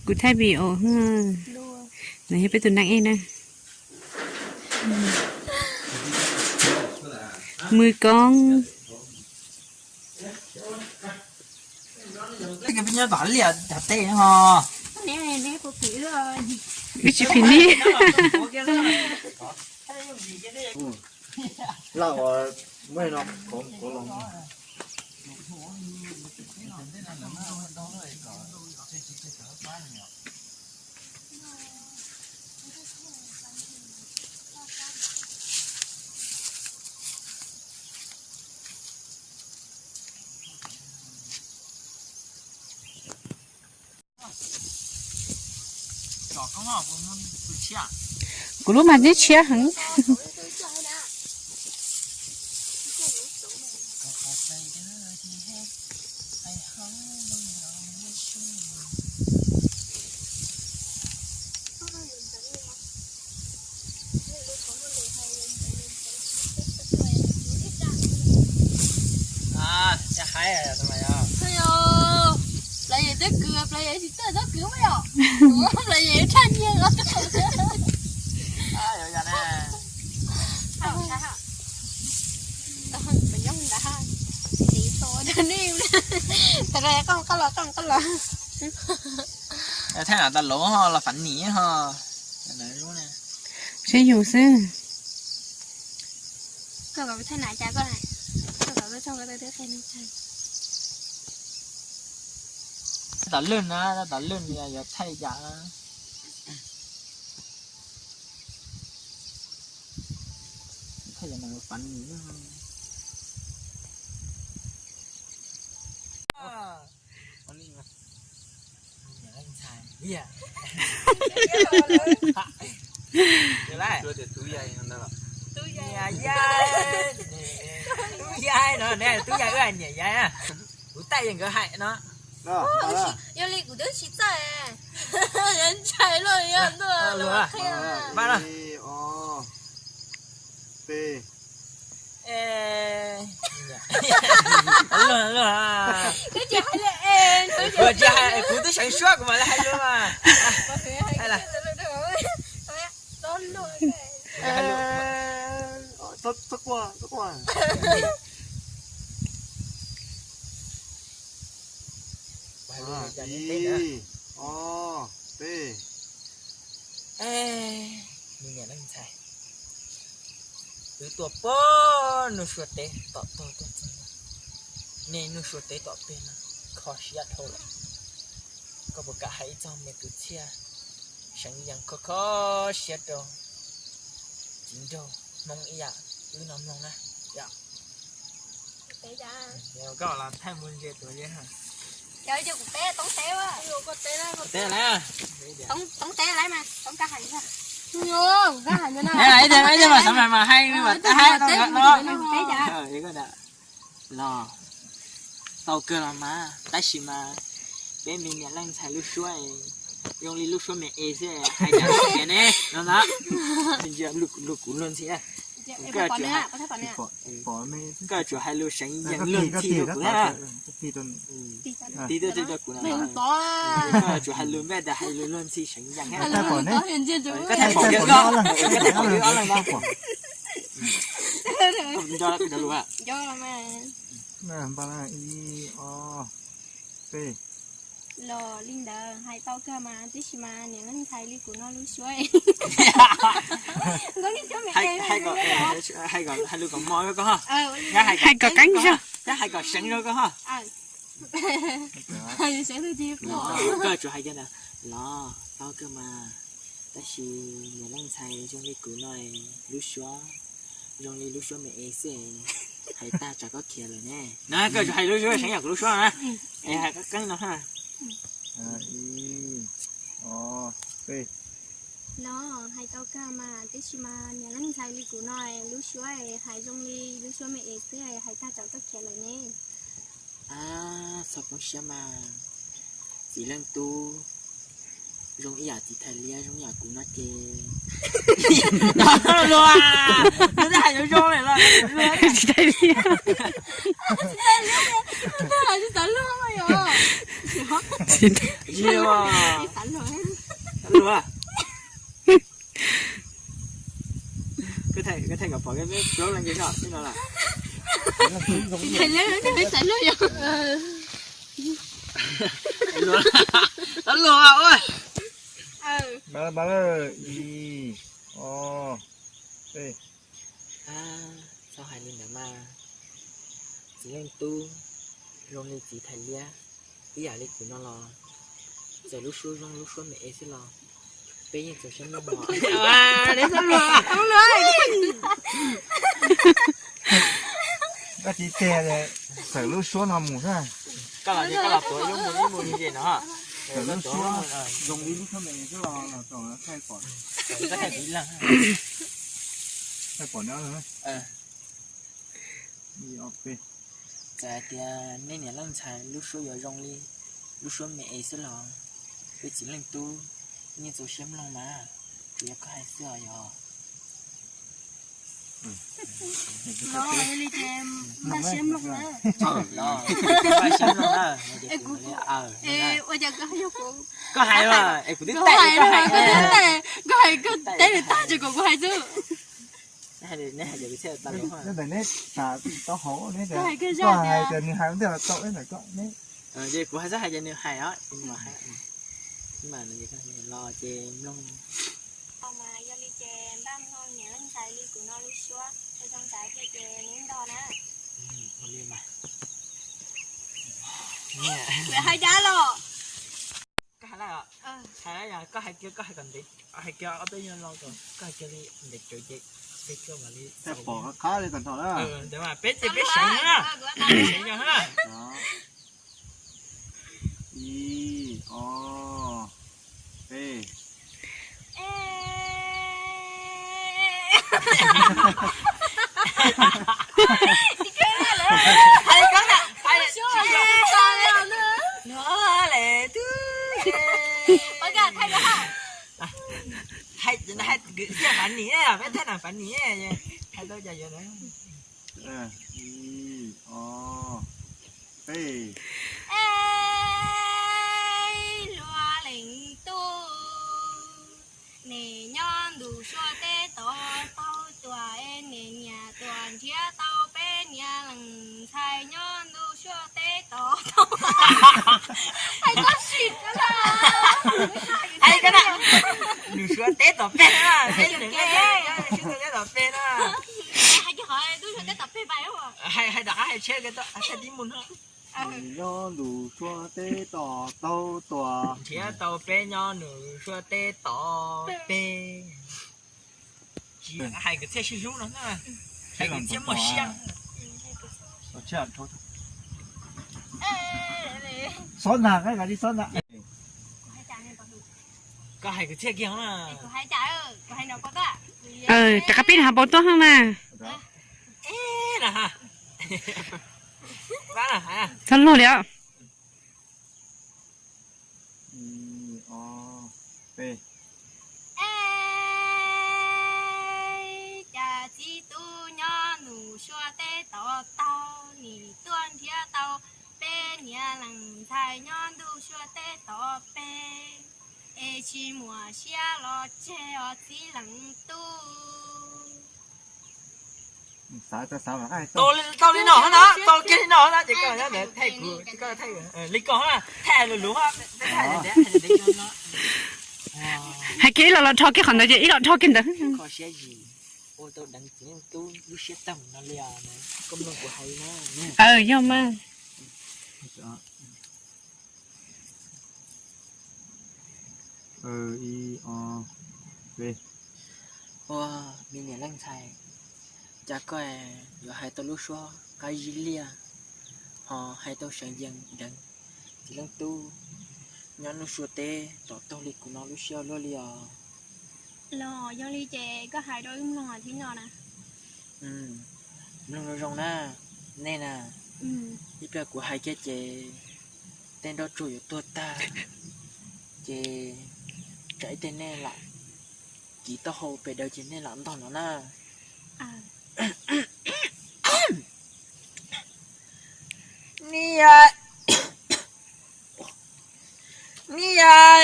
Kuv thaij video, nws yog peb tus naj ej na. Mws koob. Wb tsis phim nej. Kuv lub mas neb tshiab heev. Plav yem twb kwv, plav yem tsis txawj txob kwv mas yom. Plav yem tshaj nyiaj os. Thaij no tas luv ho los fav nim ho. Saib yus xwb. Tom lwm na, tom lwm yog thaij yam, thaij yam no fav nim. Tub Yai no, tub Yai wb niam Yai, kuv taij yog nkawd hais no. Yog li kuv twb tsis txawj, ntshai luaj yog ntuj. Kuv twb seev suab kuv mam li hais lus mas. Ib, ob, peb. Me niam leej ntxhais, wb tuaj puag Nuj Sua teb tom tog tuaj txog no, nej Nuj Sua teb tom peg no kho siab dhau lawm. Koj puas kam hais ib txog me kwv txhiaj seev yees kho kho siab rau txiv nraug Hmoob ib yam wb no mloog na? Koj los thaij mus ntses tuav yeej. Teb lawm. Toob teb lawm mas, toob kab hais. Ib tiag mas xav mas hais no. Los tau kawg los mas, tab sis mas peb me niam leej ntxhais lub suab zoo li lub suab me es xwb, hais cas tias ne no na. Lub kuv luag ntxhi, koj tsuas hais lus seev yees luag ntxhi rau kuv na. Tig tuaj rau kuv na, koj tsuas hais lus npaj tas hais lus luag ntxhi seev yees. Koj thaij pom ob leeg no. Ib, ob, peb. Los li ntawd hais tau kawg mas, tab sis mas niam leej ntxhais li kuv no lub suab, hais kom, hais kom mos rau koj ho, hais kom qeeb zog, hais kom seev rau koj ho. Koj tsuas hais kiag ntawd, los tau kawg mas, tab sis niam leej ntxhais zoo li kuv no lub suab zoo li lub suab me es xwb, hais tag tsam koj khiav lawm ne. Na koj tsuas hais lub suab seev yam kuv lub suab na, es hais qeeb qeeb no ha. Los hais tau kawg mas, tab sis mas niam leej ntxhais li kuv no lub suab hais zoo li lub suab me es xwb, hais tag tsam koj khiav lawm ne. Txhob poob siab mas, txiv leej tub, Zoo ib yam txiv thais liab, zoo ib yam kuv no ces. Luag, luag hais yuav zoo lawm los. Txiv thais liab. Txiv thais liab. Koj thaij kom pom peb plaub leej no lawm. Txiv thais liab, txiv thais liab yog. Luag, luag ua. Ib, ob, peb. Txhob hais li ntawd mas. Txiv leej tub zoo li txiv thais liab, ib yam li kuv no los, txawm lub suab zoo lub suab me es xwb los peb yeej txaus siab mloog os. Koj txiv tes txawm lub suab no mus xwb. Koj los ces koj los tuav ib lub mus, ib mus li ces no. Txawm lub suab zoo li lub suab me xwb los thaij pom, thaij pom no. Txawm hais tias nej niam leej ntxhais lub suab yuav zoo li lub suab me es xwb los peb txiv leej tub yeej txaus siab mloog mas, tsuas yog koj hais xwb os yog. Koj hais mas es kuv twb teb, koj hais koj teb nws tag tsis kom kuv hais xwb. Neb hais tias neb tas tau hauv, neb hais tias nws hais ua ntej los tau, ib ntawm koj neb. Ces kuv hais xwb, hais ces nws hais os, ces nws hais. Los ces mloog. Mas yog li ces npaj mloog niam leej ntxhais li kuv no lub suab, zoo ntxhais thiab ces neb nrog na. Hais cas los? Koj hais lawm, hais lawm yog koj hais kiag, koj hais kom ntev, hais kiag ob peb nyuag lo kom koj hais kiag li ntev tsawv ces peb koj mam li pom qab li tag nrho na. Peb ces peb seev na, peb seev yog na. Ib, ob, peb. Hais kwv txhiaj Fav Nis, peb thaij na Fav Nis, hais tau cas yuav na. Ib, ob, peb. Luag leej tub, neb nyob ntu sua teb tod taug tuaj es neb niam tuaj nrhiav tau peb niam leej ntxhais nyob ntu sua teb tod taug. Hais tau sim hais ntu sua teb tom peg na, ntu sua teb tom peg na. Hais tom qab hais tshiab, hais tib mus no. Nyob ntu sua teb tod taug tuaj nrhiav tau peb nyob ntu sua teb tom peg. Hais kwv txhiaj sib hlub no, hais kwv txhiaj muaj siab. Xob nag, xob nag. Koj hais kwv txhiaj kiag na. Rov qab pib nws hais pau tuaj heej na. Txhob luag li os. Cas txiv tub nyob ntu sua teb tod taug, nim tuaj nrhiav tau peb niam leej ntxhais nyob ntu sua teb tod peg, es tsis muaj siab los tseg os txiv leej tub. Tau li no na, tau kiag li no na ces koj nyob ntawd thaij kuv, koj thaij li ko na, thaij lus lus. Hais kiag ib los los rho kiag qhov ntawd ces ib los rho kiag ntawd. Kho siab zim, ua tau deev txiv leej tub lub siab tag no li os, koj mloog kuv hais na. Yog mas. Ib, ob, peb. Ua, me niam leej ntxhais, cas koj yuav hais tau lub suab qab zib liaj, ho hais tau seev yees deev txiv leej tub nyob ntu sua teb tom taug li kuv no lub siab luaj li os. Los yog li ces koj hais rau wb mloog thiab no na. Mloog zoo zoo na, nej na. Ib pliag kuv hais kiag ces tej nroj tsuag yuav tuag tag, ces Ib teg nej lam kiv taub hau pes daws ces nej lam ntog no na. Niam, niam.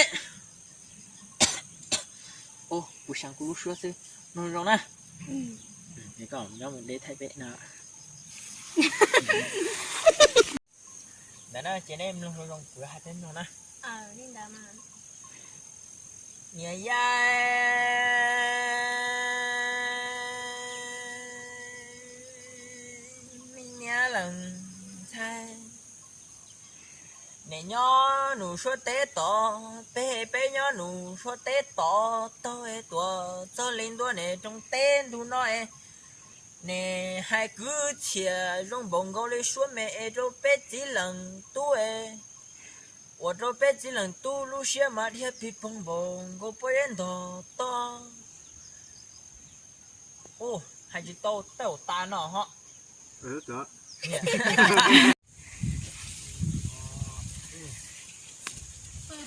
Kuv xav kuv lub suab xwb, mloog zoo na. Nyob mus deb thaij peb no. Ntawd na ces nej mloog zoo zoo kuv hais peb mloog na. Niam yai, me niam leej ntxhais, nim nyob num suab teb tod, peb peb nyob num suab teb tod, taug es tuam txog li ntua nim rooj teb ntug no es nim hais kwv txhiam zoo npaum nkaus li suab me es rau peb txiv leej tub es, ua rau peb txiv leej tub lub siab mas dhia pig poog npaum nkaus pob zeb ntog toj. Hais tsis tau tej zaum tas no ho. Pw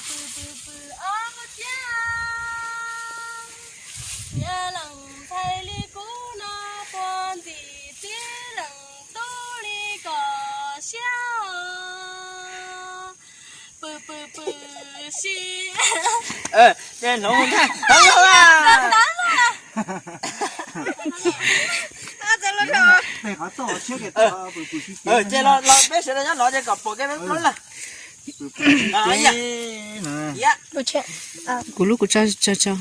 pw pw pw ob tiag, niam leej ntxhais li kuv no puas ntxim txiv leej tub li koj siab os. Pw pw pw si. Ces hloov mus ntag, hloov mus. Ces los los peb sawv daws nyob no ces kom pom kev peb plaub lawm. Kuv lub kuv tso tso tso.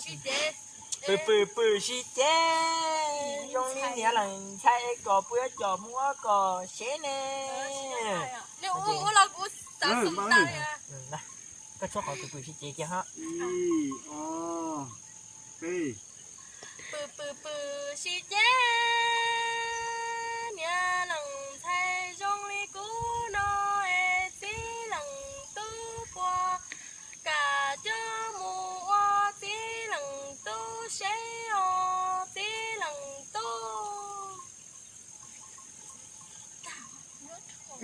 Sib ceg. Pw pw pw sib ceg, zoo li niam leej ntxhais es kom pw cov muab kom seb ne. Koj tshuab qhov pw pw sib ceg kiag ho. Pw pw pw sib ceg, niam leej ntxhais zoo li kuv no es txiv leej tub puas kam coj mus ua txiv leej tub seb os txiv leej tub.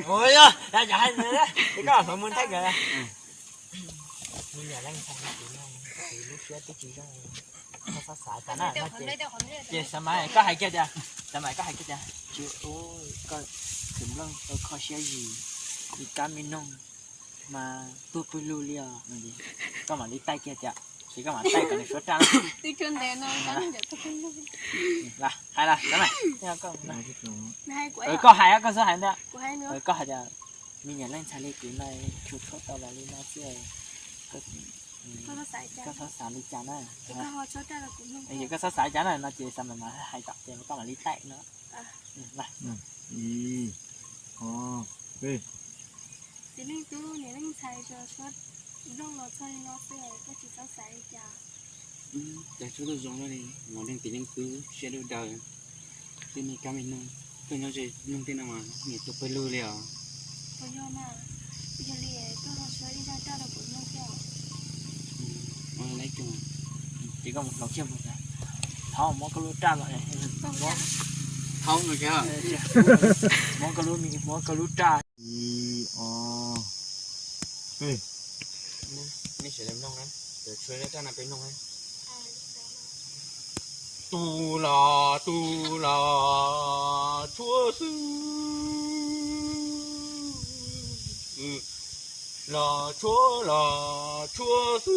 Ua yog, yog hais ntawd, ces koj hloov mus ntag. Niam leej ntxhais no, lub siab twb tsis zoo, koj txhob xav cas na. Ces Xav Mas koj hais kiag tias, Xav Mas koj hais kiag tias, tsis ua koj txwm nplooj tau kho siab zis li kab me noog mas tuag pwg lug li os. Koj mam li taij kiag tias, ces koj mam taij kom nws suav raj. Hais los, Xav Mas, koj hais, koj xub hais ntag. Koj hais tias, me niam leej ntxhais li kuv no, tshuav tshuab tau los li no xwb. Koj txhob xav li cas na. Ces koj txhob xav li cas na no ces Xav Mas mas hais kom tias koj mam li taij no. Txiv leej tub niam leej ntxhais tso tshuab nplooj los txog li no xwb koj tsis txhob xav li cas. Cas tshuab tuaj zoo li, los leej txiv leej tub siab dub daws, twb me kab me noog, koj nyob ze nyoog tej no mas niam tuag pawg lug li os. Puas yog mas, yog li koj ho tshuab ib zaj raj rau kuv mloog thiab. Ces koj mus hloov kiag mus, thov muab koj lub raj los, muab koj lub, muab koj lub raj. Ib, ob, peb. Nej sawv daws mloog na, tshuab raj no peb mloog na. Tus los tus los tshuab xwb, los tshuab los tshuab xwb,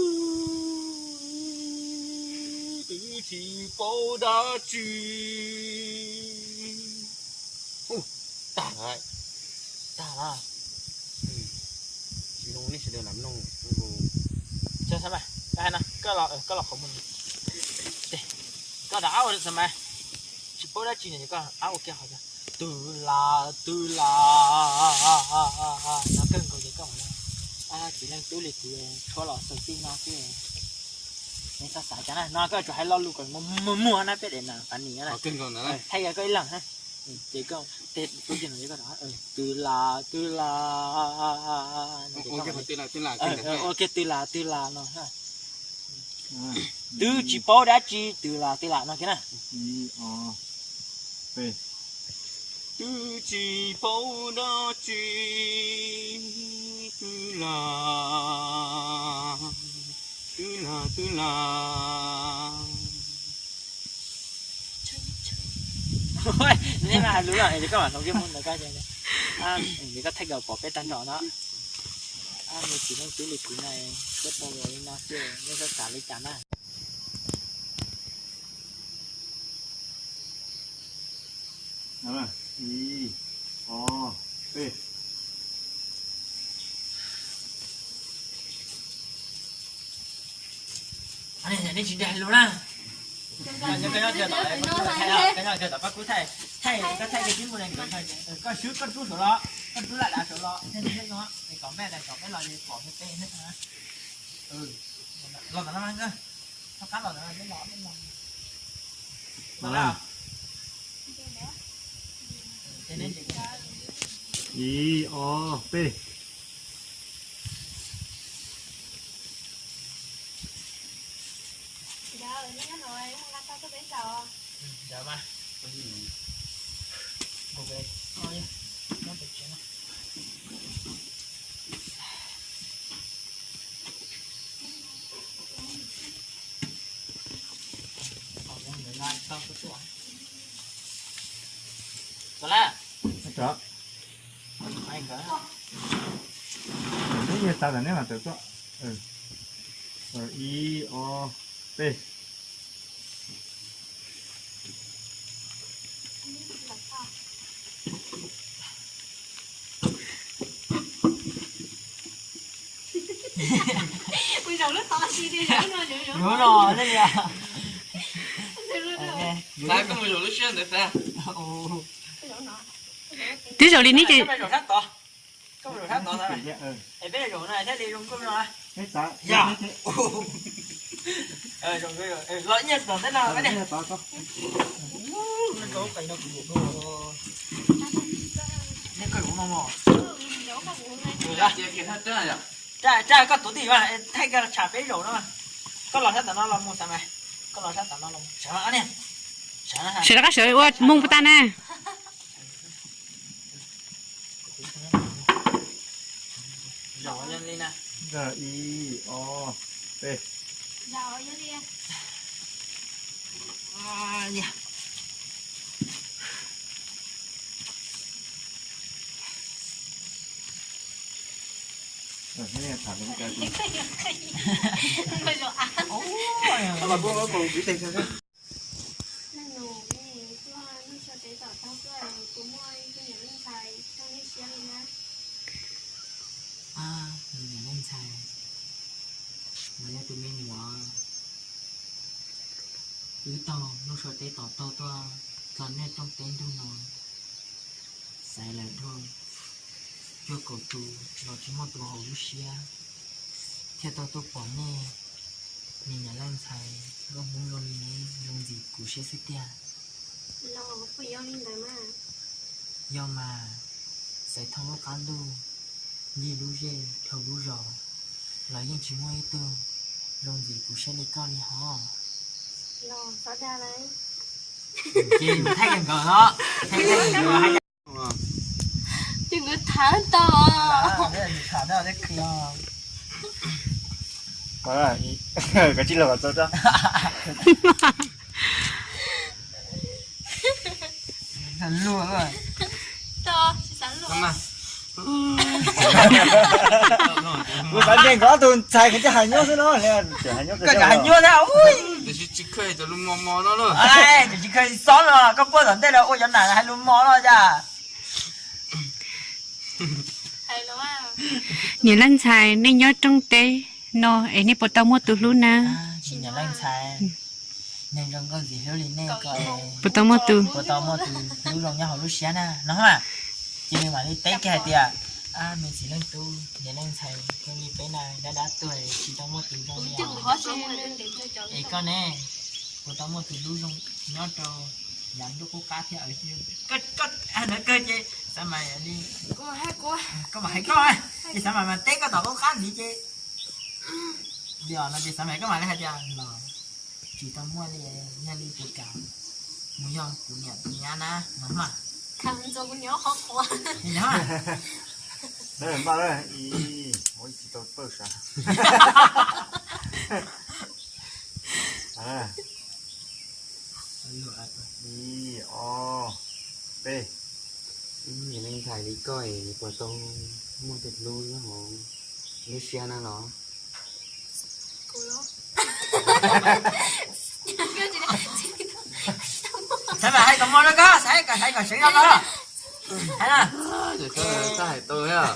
twb tsis paub dab tsi. Tag lawm, tag lawm. Tsis zoo nej sawv daws lam mloog. Koj los, koj los qhov muag, koj rov qab ua Xav Mas, tsis paub dab tsi no koj rov qab ua kiag qhov tias, twb las, twb las, no kawg nkaus ces koj mam, txiv leej tub li kuv tshuab los xaus txij no xwb. Nej txhob xav cas na, no koj tsuas hais lo lus kom muag muag na peb daim no fab nis na. Thaij koj ib leeg na. Ces koj, twb las, twb las, ua kiag twb las, twb las no. Twb tsis paub dab tsi, twb las, twb las no kiag na. Twb tsis paub dab tsi, twb lam, twb lam, twb lam. Neb mas hais lus los es koj mam hloov kiag mus ntawd, koj thaij kom pom peb tag nrho no. Me txiv leej tub li kuv no, koj tau li no xwb, nej txhob xav li cas na. Ib, ob, peb. Nej tsis hais lus na. Koj nyob tom pab kub thaij, koj thaij kiag tib mus, koj swb koj rub saud los, koj rub laj dav saud los, thiaj li no, es kom mej daim kom peb los li pom peb na. Los ntawm no, koj qab los ntawd, peb los, peb los. Ib, ob, peb. Neb yog tas tam neb mam tawm tuaj. Ib, ob, peb. Yuav no, nej li. Koj mus zaum lub siab ntawd xwb. Twb zaum li neb ces. Koj mus zaum sab tod, koj mus zaum sab tod, es peb zaum no thiaj li zoo nkauj no. Yog. Los nyiaj tom ntej no. Neb koj zaum no mog. Tsam koj tuav tim mas thaij koj tsham peb zaum no. Koj los sab tom no los mus xav mas, koj los sab tom no los mus. Sawv rov qab sawv ua moo puas tas na. Ib, ob, peb. Leej nus, nej tuaj Nuj Sua teb tom taug tuaj, puas muaj ib tug niam leej ntxhais raug nej siab li na? Me niam leej ntxhais, no yog tus me nyuam wb taug Nuj Sua teb tom taug tuaj txog nej rooj teb nrug no, xaiv lawm dhau cuaj kaum tus los tsis muaj tus haum lub siab, thiaj tau tuaj pom nej. Me niam leej ntxhais, nkauj Hmoob zoo li neb zoo ntxim kuv siab xwb tiag. Yog mas, xaiv thooj lub qab ntuj, ncig lub zej dhau lub zos los yeej tsis muaj ib tug zoo ntxim kuv siab li koj li hos. Ces thaij nkawd os, thaij nkawd. Ces nkawd thab tau. Kuv xav nce nkawd ob tug ntxhais, nkawd coj hais nyuaj xwb no. Koj cov hais nyuaj thiab. Tiam sis tsis khaws cov lus mos mos no lauj. Tiam sis khaws xob no, koj puag tom ntej no ua cov nam hais lus mos no cas. Niam leej ntxhais, nej nyob rooj teb no es nej puas tau muaj tus hlub na? Niam leej ntxhais, neeg zoo nkauj ntxim hlub li nej ko, puas tau muaj tus, puas tau muaj tus hlub zoo nyob hauv lub siab na no mas. Ces nws mam li teb kiag hais tias, me txiv leej tub, niam leej ntxhais, zoo li peb na dab dab tuag tsis tau muaj tus zoo li os. Es koj ne, puas tau muaj tus hlub zoo nyob rau yav ntuj qub qab thiab? Koj ntawd kawg ces xav mas li, koj mam hais koj, ces xav mas mas teb koj tom qub qab ntxiv ces, li os no ces xav mas koj mam li hais tias los tsis tau muaj li, yog li puas kam? Mus yog kuv niam tus nyab na, no mas. Khas ntxuas kuv niam qhov quav. Npaj ib, ua tsis tau pawj sav. Ib, ob, peb. Niam leej ntxhais li koj es puas tau muaj tus hlub nyob hauv lub siab na los? Xav mas hais kom muaj rau koj, xav kom, xav kom seev rau koj. Hais na. Txhob hais tau thiab.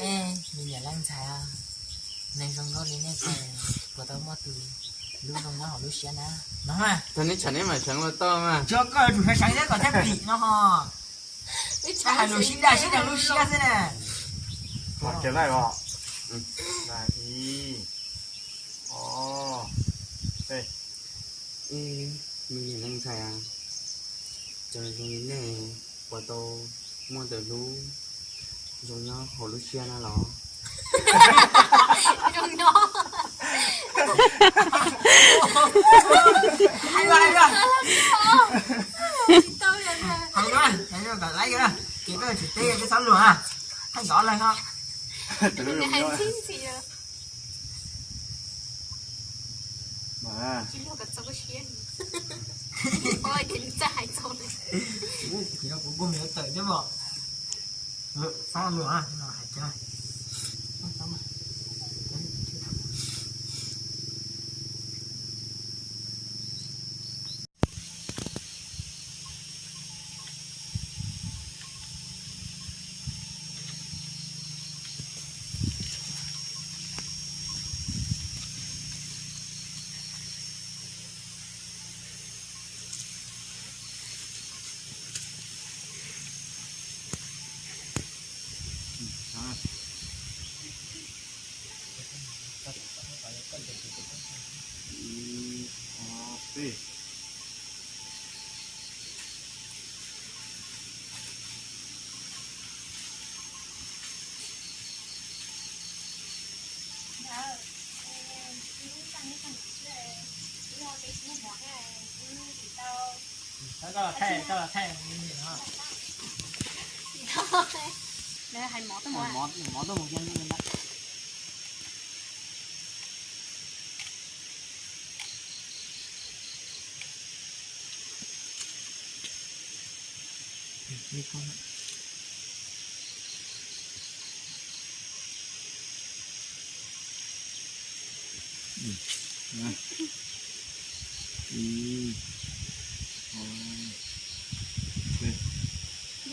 Nws niam leej ntxhais, neeg zoo nkauj li nej ko puas tau muaj tus hlub zoo nyob hauv lub siab na? No mas. Tag neb tsam neb mam seev los tau mas. Tsuas koj yuav tsum seev seev thiab kom thiaj pim no ho. Hais lus sib daj sib deev lub siab xwb na. Ib, ob, peb. Nws niam leej ntxhais, cov zoo li nej puas tau muaj tus hlub zoo nyob hauv lub siab na los? Hais, hais, hais kom laib, ces koj tsis teb koj txhob luag, thaij nkawd leeg os. Kuv kuj me tawm thiab os. Txhob luag, hais thiab.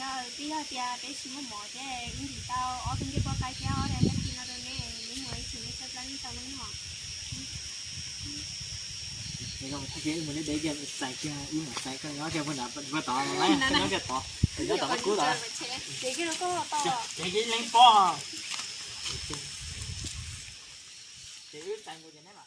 Yog twb yog tias peb tsis muaj mov thiab wb ntim tau ob tug ncej puab qaib thiab ob daim dab tsi no rau neb, neb mus ib chim neb txawj plaub neb tau noj. Txais kiag, wb mus neb dev kiag, txais kiag, wb mus txais koj nyob kiag puag nram puag tod, nyob kiag tod, nyob tom kub tod. Ces wb leeb pob. Ces wb txais nkaus ces neb